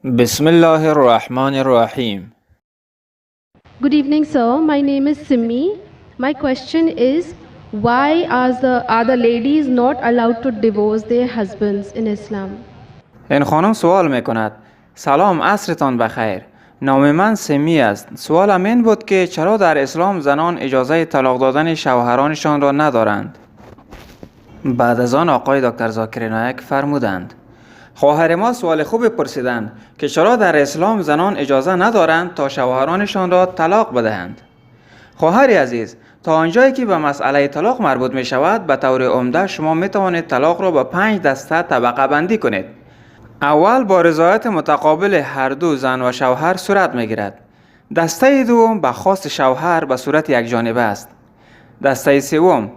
بسم الله الرحمن الرحیم. Good evening, sir. My name is Simi. My question is, why are the ladies not allowed to divorce their husbands in Islam? این خانم سوال میکند: سلام، عصرتان بخیر. نام من سمی است. سوالم این بود که چرا در اسلام زنان اجازه طلاق دادن شوهرانشان را ندارند؟ بعد از آن آقای دکتر ذاکر نایک فرمودند: خواهر ما سوال خوبی پرسیدند که چرا در اسلام زنان اجازه ندارند تا شوهرانشان را طلاق بدهند. خواهر عزیز، تا آنجایی که به مسئله طلاق مربوط می شود، به طور عمده شما می توانید طلاق را به پنج دسته طبقه بندی کنید. اول، با رضایت متقابل هر دو زن و شوهر صورت می گیرد. دسته دوم، به خواست شوهر به صورت یک جانبه است. دسته سوم،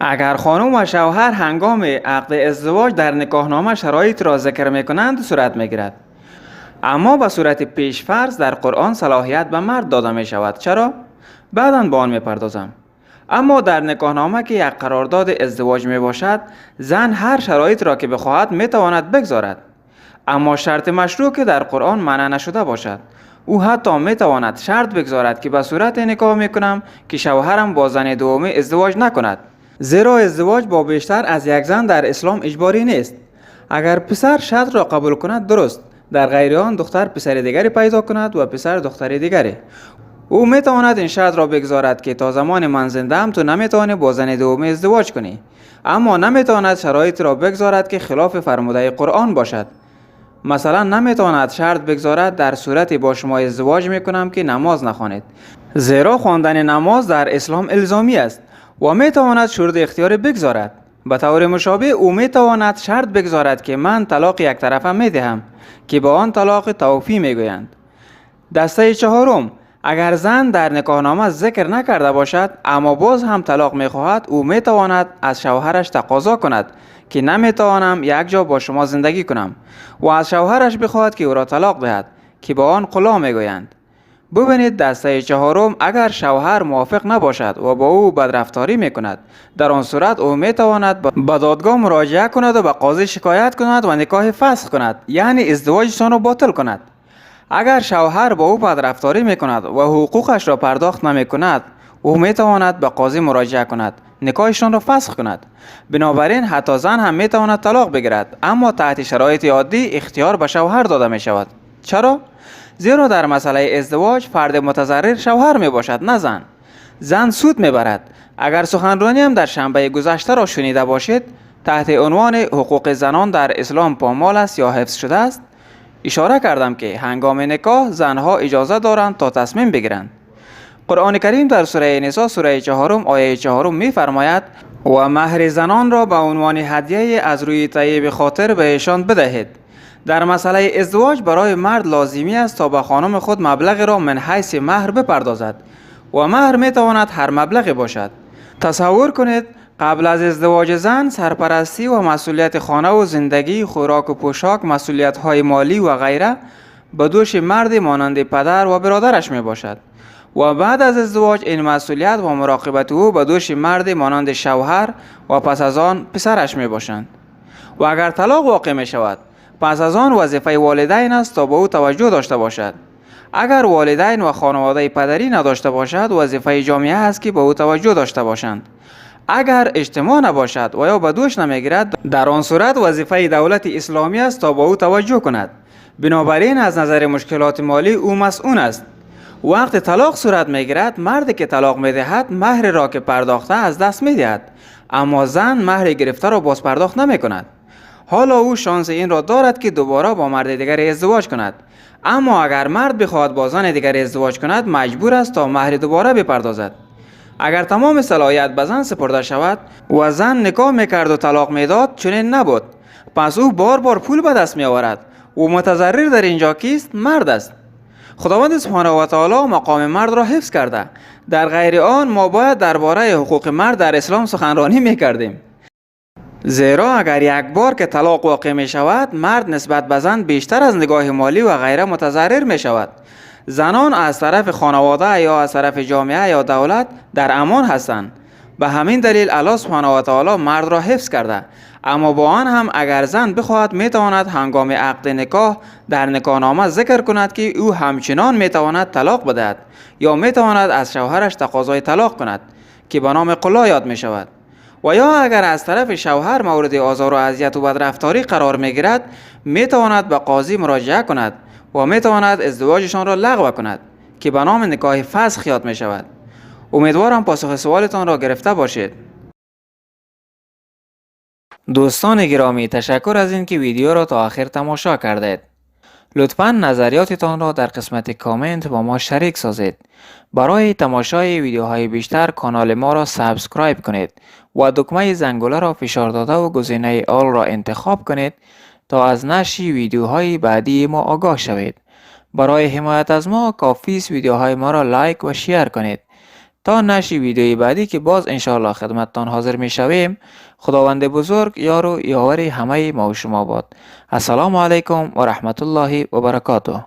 اگر خانم و شوهر هنگام عقد ازدواج در نکاحنامه شرایط را ذکر می کنند، صورت می گیرد. اما به صورت پیشفرض در قرآن صلاحیت به مرد داده می شود. چرا؟ بعدا به آن می پردازم. اما در نکاحنامه که یک قرارداد ازدواج می باشد، زن هر شرایط را که بخواهد می تواند بگذارد، اما شرط مشروع که در قرآن منع نشده باشد. او حتی می تواند شرط بگذارد که به صورت نکاح می کنم که شوهرم با زن دومی ازدواج نکند، زیرا ازدواج با بیشتر از یک زن در اسلام اجباری نیست. اگر پسر شرط را قبول کند، درست. در غیر آن دختر پسر دیگری پیدا کند و پسر دختر دیگری. او می تواند این شرط را بگذارد که تا زمان من زنده ام تو نمیتوانی با زن دومی ازدواج کنی، اما نمیتواند شرایط را بگذارد که خلاف فرموده قرآن باشد. مثلا نمیتواند شرط بگذارد در صورتی با شما ازدواج میکنم که نماز نخوانید، زیرا خواندن نماز در اسلام الزامی است. و میتواند شروط اختیاری بگذارد. به طور مشابه او میتواند شرط بگذارد که من طلاق یک طرفه میدهم که به آن طلاق توفی میگویند. دسته چهارم، اگر زن در نکاحنامه ذکر نکرده باشد اما باز هم طلاق میخواهد، او میتواند از شوهرش تقاضا کند که نمیتوانم یک جا با شما زندگی کنم و از شوهرش بخواهد که او را طلاق دهد که به آن خلع میگویند. ببینید، دسته چهارم، اگر شوهر موافق نباشد و با او بدرفتاری میکند، در آن صورت او میتواند به دادگاه مراجعه کند و به قاضی شکایت کند و نکاح فسخ کند، یعنی ازدواجشان را باطل کند. اگر شوهر با او بدرفتاری میکند و حقوقش را پرداخت نمی کند، او میتواند به قاضی مراجعه کند، نکاحشان را فسخ کند. بنابراین حتی زن هم میتواند طلاق بگیرد، اما تحت شرایط عادی اختیار به شوهر داده می شود. چرا؟ زیرا در مسئله ازدواج فرد متضرر شوهر می باشد، نه زن. زن سود می برد. اگر سخنرانی هم در شنبه گذشته را شنیده باشید، تحت عنوان حقوق زنان در اسلام پامال است یا حفظ شده است، اشاره کردم که هنگام نکاح زنها اجازه دارند تا تصمیم بگیرند. قرآن کریم در سوره نساء، سوره چهارم، آیه چهارم می فرماید: و مهر زنان را به عنوان هدیه از روی طیب خاطر بهشان بدهید. در مسئله ازدواج برای مرد لازمی است تا به خانم خود مبلغ را من حیث مهر بپردازد و مهر می تواند هر مبلغی باشد. تصور کنید قبل از ازدواج زن سرپرستی و مسئولیت خانه و زندگی، خوراک و پوشاک، مسئولیت های مالی و غیره به دوش مرد مانند پدر و برادرش می باشد و بعد از ازدواج این مسئولیت و مراقبت او به دوش مرد مانند شوهر و پس از آن پسرش می باشند. و اگر طلاق واقع می شود، پس از آن وظیفه والدین است تا به او توجه داشته باشد. اگر والدین و خانواده پدری نداشته باشد، وظیفه جامعه است که به او توجه داشته باشند. اگر اجتماع نباشد و یا به دوش نمیگیرد، در آن صورت وظیفه دولت اسلامی است تا به او توجه کند. بنابراین از نظر مشکلات مالی او مصون است. وقت طلاق صورت میگیرد، مردی که طلاق میدهد مهر را که پرداخته از دست میدهد، اما زن مهر گرفته را باز پرداخت نمی کند. حالا او شانس این را دارد که دوباره با مرد دیگر ازدواج کند، اما اگر مرد بخواهد با زن دیگر ازدواج کند، مجبور است تا مهر دوباره بپردازد. اگر تمام صلاحیت به زن سپرده شود و زن نکاح میکرد و طلاق میداد، چنین نبود. پس او بار بار پول به دست می آورد و متضرر در اینجا کیست؟ مرد است. خداوند سبحانه و تعالی مقام مرد را حفظ کرده. در غیر آن ما باید درباره حقوق مرد در اسلام سخنرانی میکردیم، زیرا اگر یک بار که طلاق واقع می شود، مرد نسبت به زن بیشتر از نگاه مالی و غیره متضرر می شود. زنان از طرف خانواده یا از طرف جامعه یا دولت در امان هستند. به همین دلیل الله سبحانه و تعالی مرد را حفظ کرده. اما با آن هم اگر زن بخواهد میتواند هنگام عقد نکاح در نکاحنامه ذکر کند که او همچنان میتواند طلاق بدهد یا میتواند از شوهرش تقاضای طلاق کند که به نام خلع یاد میشود. و یا اگر از طرف شوهر مورد آزار و اذیت و بدرفتاری قرار میگیرد، میتواند به قاضی مراجعه کند و میتواند ازدواجشان را لغو کند که به نام نکاح فسخ یاد می شود. امیدوارم پاسخ سوالتان را گرفته باشید. دوستان گرامی، تشکر از اینکه ویدیو را تا آخر تماشا کردید. لطفا نظریاتتان را در قسمت کامنت با ما شریک سازید. برای تماشای ویدیوهای بیشتر کانال ما را subscribe کنید و دکمه زنگوله را فشار داده و گزینه all را انتخاب کنید تا از نشر ویدیوهای بعدی ما آگاه شوید. برای حمایت از ما کافی است ویدیوهای ما را like و share کنید. تا نشر ویدیوی بعدی که باز انشاءالله خدمتتان حاضر می شویم، خداوند بزرگ یار و یاور همه ما و شما باد. السلام علیکم و رحمت الله و برکاته.